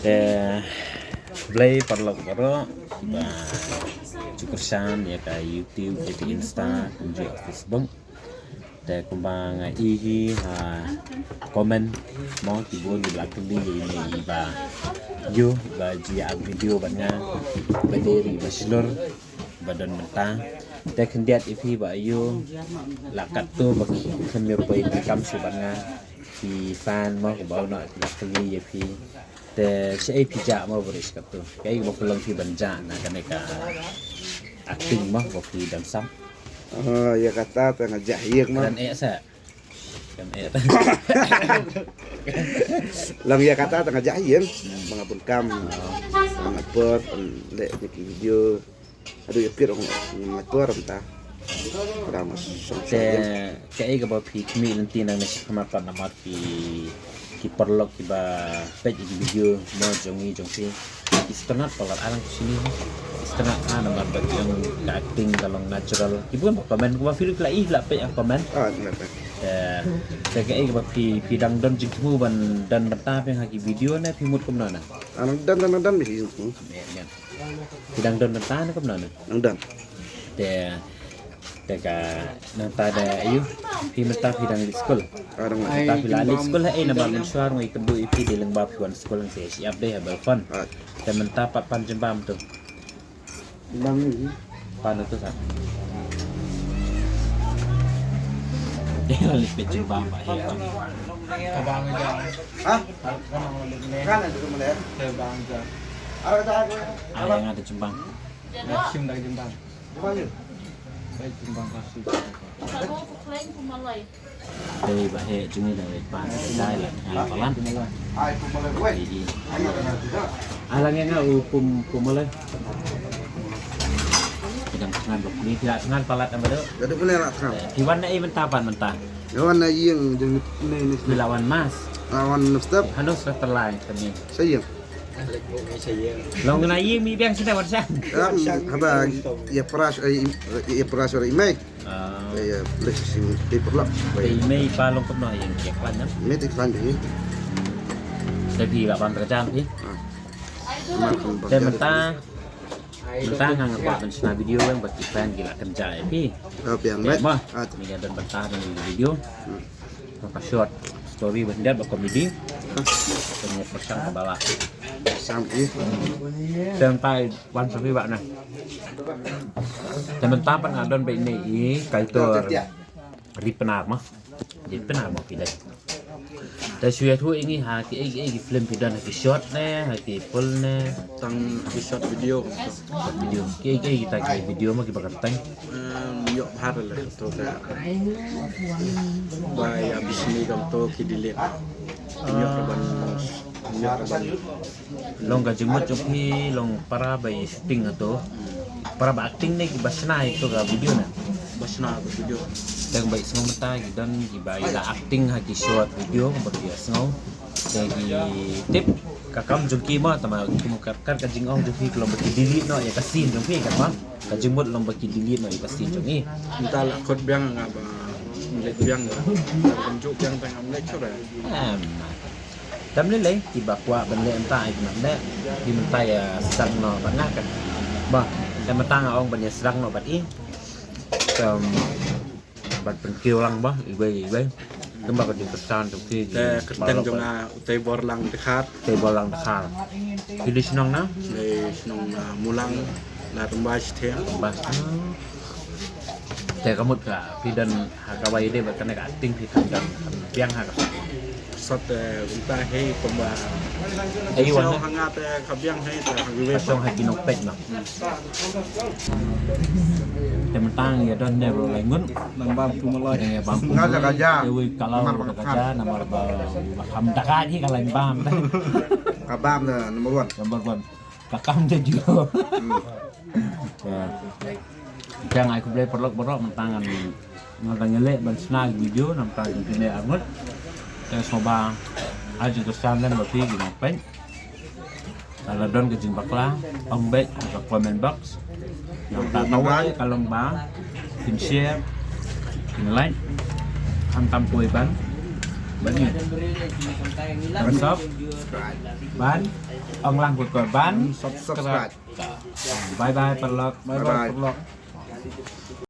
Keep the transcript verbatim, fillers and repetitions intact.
Eh, Blei paralok baroh ba ju kyrshan ïa ka YouTube, ïa ka Insta, kumjuh Facebook. Te kumba nga ïohi ha comment mo, ki bun ki la kylli ïa ine i ba ïoh ba ju ïa video bad nga, ba dei i ba shlur ba don mynta. Te khyndiat ïa phi ba ïoh la katto ba ki khlem ïoh poi kam shuh bad nga, ki fan mo, ba u noh la kylli ïa phi. Te shaei phi jah mo, ba rieh katto? Kaei ba pynlong phi ban jah na kane ka acting mo ba phi dang sap? Oh, ïa kata te nga jah ïing mo. Kren eh sa. Kren eh. Long ïa kata te nga jah ïing. Ba nga bun kam. Ba nga por leh ïa ki video. Aduh, ïa phi ruh nga por mynta. Pada ma song. Te kaei kaba phi khmih lynti nangne shakhmat pat namar ki, ki paralok kiba peit ïa ki video mo jong ngi jong phi. Ki sngewtynnat palat, alang shini. Ki sngewtynnat ha namar ba ki ong ka acting ka long natural. Ki bun ba comment, kumba phi ruh phi la ïohi, phi la peit ïa comment. Ah, phi la peit. Te, te kaei kaba phi, phi dang don jingthmu ban don bynta phi ha ki video ne phi mut kumno na? Ah, dang don, dang don, dang don, phi jingthmu. Ïa, ïa. Phi dang don bynta ne kumno na? Dang don. Te, te ka nangta da aïu, phi mynta phi dang leit skul. Ah, dang leit. Mynta phi la leit skul, eh, namar mynshuwa nga ïakynduh ïa phi dei lyngba phi wan skul, te shi ap dei ha balkon. Ah. Te mynta pat pan jingbam to. Jingbam ni. Pan to sa. Te la leit peit jingbam ba he. Ka bang ja. Ha? Kan ada tu mana? Ka bang ja. Ada kata apa? Ai nga da jingbam. Shim da jingbam. Jingbam ni. Ai jingbam ka shi. Ka bo ku kleng ku malai. Te ba he jong ngi dang leit pan ka jai la thngan palat. Ai, pu malai wei. Ï, ï. Ai, la ngi nga u pu, pu malai. Phi dang thngan ba phi, phi la thngan palat em ba dei? Dei phi la thngan. Eh, phi wan na ei mynta pan mynta? Nga wan na ïing jong ni, ni. Phi la wan mass? La wan step. Hano step lai kami. Sa ïing. Long na ïing mi biang sida wan sa. Em, haba ïa pras, eh, ïa pras ïa i mei. Ah. Ïa, ïa, leh shisha, ïa, paralok. Te i mei i pa long kumno, ïa, ïa khlaiñ, em? Mei te khlaiñ te. Te phi la ban kerja phi? Ah. Te mynta, mynta nga kwah ban shna video, em, ba ki fan ki la kynjah ïa phi. Oh, biang, mei. Te mo, ah, te. Ngi don bynta don video. Hmm. Ka short story ba khyndiat ba comedy. Ka ngi pyrshang kaba lah. Pyrshang, ïa. Te mynta wan sha phi ba na. Te mynta pat nga don ba ine i kaitor. Ri Pnar ma. Ri Pnar ma phi dei. Te shu ïathuh ïa ngi ha kiei kiei ki film phi don, ha ki short ne, ha ki full ne. Tang ki short video kumto. Short video. Kiei kiei kita ki video ma kiba kyrteng. Em, ïoh bha leh to ka. Ba ïa bishni kumto ki delete. Ïoh ban, ïoh ban. Long ka jingmut jong phi long para ba i shooting hato. Para ba acting ne kiba shna ïa to ka video ne. Ba shna ka video. Tang ba i sngew mynta ki don kiba i la acting ha ki short video ba ki sngew. Te ki tip ka kam jong ki ma, tama ki mo kat, kat ka jingong jong ki ka long ba ki delete noh ïa ka scene jong ki, kat ma. Ka jingmut long ba ki delete noh ïa ka scene jong ki. Mynta la khot biang nga ba leh biang nga. Ban juk biang tang am leh chura. Em. Tam lei lei kiba kwah ban leh mynta ai ki mat leh. Ki mynta ïa sdang noh bad nga kat. Ba, te mynta nga ong ban ïa sdang noh bad i. Kam Bad pynkiew lang ba iwei iwei. Kumba ka jingkyrshan jong ki. Te kyrteng jong nga Utei Borlang Dkhar. Utei Borlang Dkhar. Phi dei shnong na? Dei shnong, ah, Mulang, na Rymbai Shathiang. Rymbai. Te ka mut ka phi don ha kawei de ba kane ka acting phi khlem don, khlem biang ha ka. Sot, eh, kumta hi kumba. Ei wan. Sot ha nga te ka biang hi te ha kiwei. Ka shong ha ki nongpeit na. Te mynta ngi ïa don ne bro lai ngut. Nang bam tu malai. Ngi ïa bam tu malai. Nga da ka ja. Ewi kalau da ka ja namar ba, ba kham da ka ji ka lai bam. Ka bam da number one. Number one. Ka kam da ju. Hmm. Ya. Te nga ai khublei paralok baroh mynta ngan, ngan da ngi leh ban shna video namar ka jingkine arngut. Te sngewbha ai jingkyrshan lem ba phi ki nongpeit. Lada don ka jingbakla, ong beit ha ka comment box. Nangta kawei ka long ba phin share, phin like, khamtam poi ban Ban ïa. Ban sub. Ban ong lang kut ko ban subscribe. Bye bye paralok. Bye bye paralok.